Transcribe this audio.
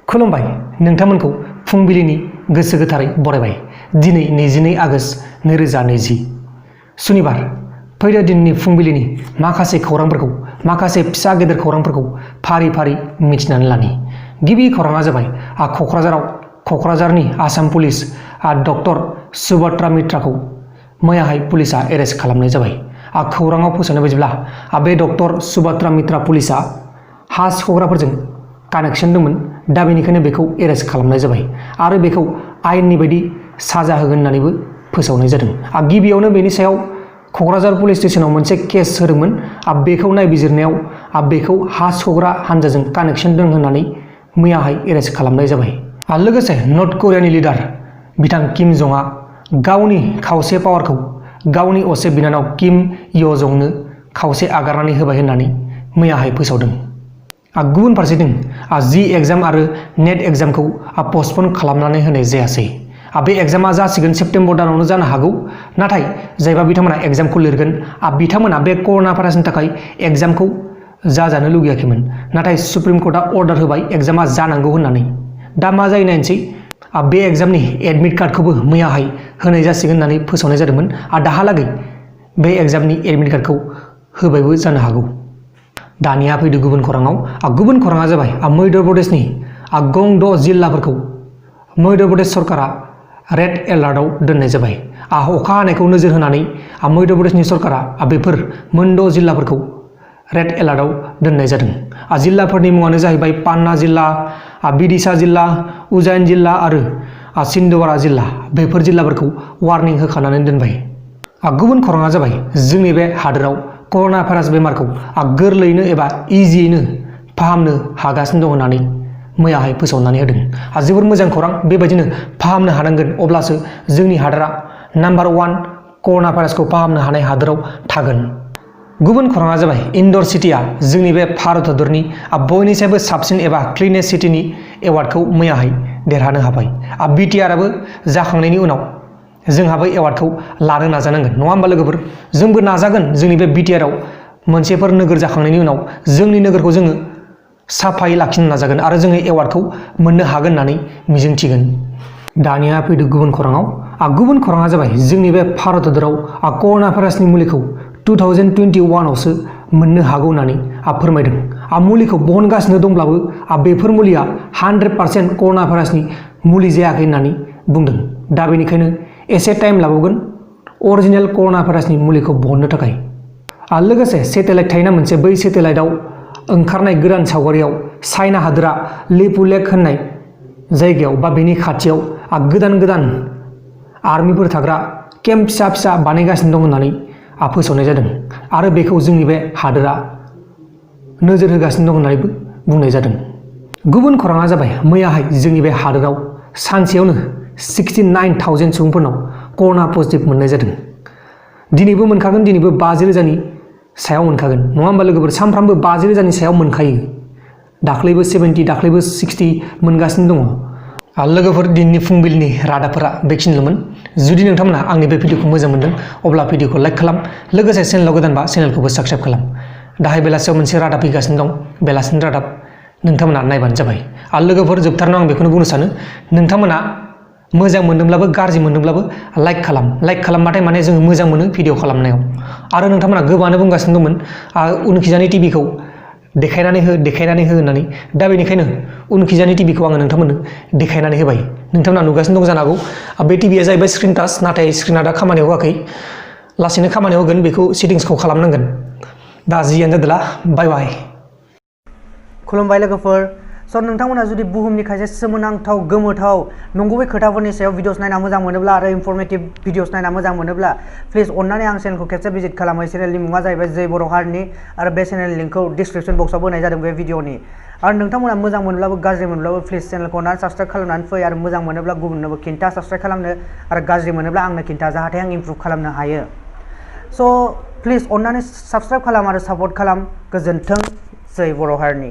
खुलुमबाय नोंथांमोनखौ फुंबिलिनि गोसो गोथारै बरायबाय। दिनै 22 आगष्ट 2020 सुनिबार फैदो दिननि फुंबिलिनि माखासे खौरांफोरखौ माखासे फिसा गेदेर खौरांफोरखौ फारि फारि मिथिनानै लानि। गिबि खौराङा जाबाय क'क्राझारनि आसाम पुलिस डक्टर सुभद्रा मित्राखौ मैयाहाय पुलिसा एरेस्ट खालामनाय जाबाय। खौराङाव फोसावनाय बायदिब्ला बे डक्टर सुभद्रा मित्रा पुलिसा हा सिखावग्राफोरजों कानेक्शन दंमोन, दा बेनिखायनो बेखौ एरेस्ट खालामनाय जाबाय आरो बेखौ आयेननि बायदि साजा होगोन होननानैबो फोसावनाय जादों। गिबियावनो बेनि सायाव क'क्राझार पुलिस स्टेशनाव मोनसे केस होदोंमोन। बेखौ नायबिजिरनायाव बेखौ हा सिखावग्रा हानजाजों कानेक्शन दं होननानै मैयाहाय एरेस्ट खालामनाय जाबाय। लोगोसे नर्थ करियानि लिडार बिथां किम जंआ गावनि खावसे पावारखौ गावनि असे बिनानाव किम यो जंनो खावसे आगारनानै होबाय होननानै मैयाहाय फोसावदों। गुबुन फारसेथिं जि एग्जाम आरो नेट एग्जामखौ पस्टपन खालामनानै होनाय जायासै। बे एग्जामा जासिगोन सेप्तेम्बर दानावनो जानो हागौ, नाथाय जायबा बिथांमोना एग्जामखौ लिरगोन बिथांमोना बे कर'ना भाइरासनि थाखाय एग्जामखौ जाजानो लुगैयाखैमोन, नाथाय सुप्रिम कर्टआ अर्डार होबाय एग्जामा जानांगौ होननानै। दा मा जायो नायनोसै। बे एग्जामनि एडमिट कार्डखौबो मैयाहाय होनाय जासिगोन होननानै फोसावनाय जादोंमोन। दाहालागै बे एग्जामनि एडमिट कार्डखौ होबायबो जानो हागौ। दानिया फैदो गुबुन खौराङाव। गुबुन खौराङा जाबाय मध्य प्रदेशनि गं 6 जिल्लाफोरखौ मध्य प्रदेश सरकारा रेड एलार्टआव दोननाय जाबाय। अखा हानायखौ नोजोर होनानै मध्य प्रदेशनि सरकारा बेफोर मोन 6 जिल्लाफोरखौ रेड एलार्टआव दोननाय जादों। जिल्लाफोरनि मुङानो जाहैबाय पान्ना जिल्ला, बिदिशा जिल्ला, उज्जैन जिल्ला आरो छिंदवाड़ा जिल्ला। बेफोर जिल्लाफोरखौ वार्निं होखानानै दोनबाय। गुबुन खौराङा जाबाय जोंनि बे हादोराव कर'ना भाइरास बेमारखौ गोरलैयैनो एबा इजियैनो फाहामनो हागासिनो दं होननानै मैयाहाय फोसावनानै होदों। जोबोर मोजां खौरां। बेबायदिनो फाहामनो हानांगोन, अब्लासो जोंनि हादोरा नाम्बार 1 कर'ना भाइरासखौ फाहामनो हानाय हादोराव थागोन। गुबुन खौराङा जाबाय इन्दर सिटिया जोंनि बे भारत हादरनि बयनिसायबो साबसिन एबा क्लिनेस्ट सिटिनि एवार्डखौ मैयाहाय देरहानो हाबाय। बिटिआरआबो जाखांनायनि उनाव जोंहाबो एवार्डखौ लानो नाजानांगोन, नङा होमबा लोगोफोर? जोंबो नाजागोन जोंनि बे बिटिआरआव मोनसेफोर नोगोर जाखांनायनि उनाव जोंनि नोगोरखौ जोङो साफायै लाखिनो नाजागोन आरो जोङो एवार्डखौ मोननो हागोन होननानै मिजिंथिगोन। दानिया फैदो गुबुन खौराङाव। गुबुन खौराङा जाबाय जोंनि बे भारत हादराव कर'ना भाइरासनि मुलिखौ 2021आवसो मोननो हागौ होननानै फोरमायदों। मुलिखौ बहनगासिनो दंब्लाबो बेफोर मुलिया 100% कर'ना भाइरासनि मुलि जायाखै होननानै बुंदों। दा बेनिखायनो एसे टाइम लाबावगोन अरिजिनेल कर'ना भाइरासनि मुलिखौ बहननो थाखाय। लोगोसे सेटेलाइट थायोना मोनसे, बै सेटेलाइटआव ओंखारनाय गोदान सावगारियाव चाइना हादोरा लेपु लेक होननाय जायगायाव बा बेनि खाथियाव गोदान आर्मिफोर थाग्रा केम्प फिसा फिसा बानायगासिनो दं होननानै फोसावनाय जादों आरो बेखौ जोंनि बे हादोरा नोजोर होगासिनो दं होननानैबो बुंनाय जादों। गुबुन खौराङा जाबाय मैयाहाय जोंनि बे हादोराव सानसेयावनो 69,000 सुबुंफोरनाव कर'ना पजिटिभ मोननाय जादों। दिनैबो मोनखागोन, दिनैबो 50,000नि सायाव मोनखागोन, नङा होमबा लोगोफोर? सानफ्रामबो 50,000नि सायाव मोनखायो। दाख्लैबो 70, दाख्लैबो 60 मोनगासिनो दङ। लोगोफोर, दिनैनि फुंबिलिनि रादाबफोरा बेखिनिल'मोन। जुदि नोंथांमोना आंनि बे भिडिअखौ मोजां मोनदों अब्ला भिडिअखौ लाइक खालाम, लोगोसे चेनेलाव गोदानबा चेनेलखौबो साबस्क्राइब खालाम। दाहाय बेलासियाव मोनसे रादाब फैगासिनो दं, बेलासिनि रादाब, नोंथांमोना नायबानो जाबाय। लोगोफोर, जोबथारनायाव आं बेखौनो बुंनो सानो, नोंथांमोना मोजां मोनदोंब्लाबो गाज्रि मोनदोंब्लाबो लाइक खालाम। लाइक खालामबाथाय माने जोङो मोजां मोनो भिडिअ खालामनायाव। आरो नोंथांमोना गोबाङानो बुंगासिनो दंमोन उनखिजानि टिभिखौ देखायनानै हो होननानै। दा बेनिखायनो उनखिजानि टिभिखौ आङो नोंथांमोननो देखायनानै होबाय। नोंथांमोना नुगासिनो दं जानो हागौ। बे टिभिया जाहैबाय स्क्रिन टाच, नाथाय स्क्रिना दा खामानियाव होआखै, लासैनो खामानियाव होगोन। बेखौ सेटिंसखौ खालामनांगोन। दा जियानो जादोला, बाय बाय। खुलुमबाय लोगोफोर। नोंथांमोना जुदि बुहुमनि खायसे सोमोनांथाव गोमोथाव नंगुबै खोथाफोरनि सायाव भिडिअस नायना मोजां मोनोब्ला आरो इनफरमेटिभ भिडिअस नायना मोजां मोनोब्ला प्लिज अन्नानै आं चेनेलखौ खेबसे भिजिट खालामो। चेनेलनि मुङा जाहैबाय जै बर' हारिनि आरो बे चेनेलनि लिंकखौ डिसक्रिपसन बक्सआव होनाय जादों बे भिडिअनि। आरो नोंथांमोना मोजां मोनब्लाबो गाज्रि मोनब्लाबो प्लिज चेनेलखौ अन्नानै साबस्क्राइब खालामनानै फै आरो मोजां मोनोब्ला गुबुननोबो खिन्था साबस्क्राइब खालामनो आरो गाज्रि मोनोब्ला आंनो खिन्था, जाहाथे आं इमप्रुभ खालामनो हायो। प्लिज अन्नानै साबस्क्राइब खालाम आरो सापर्ट खालाम। गोजोन्थों। जै बर' हारिनि।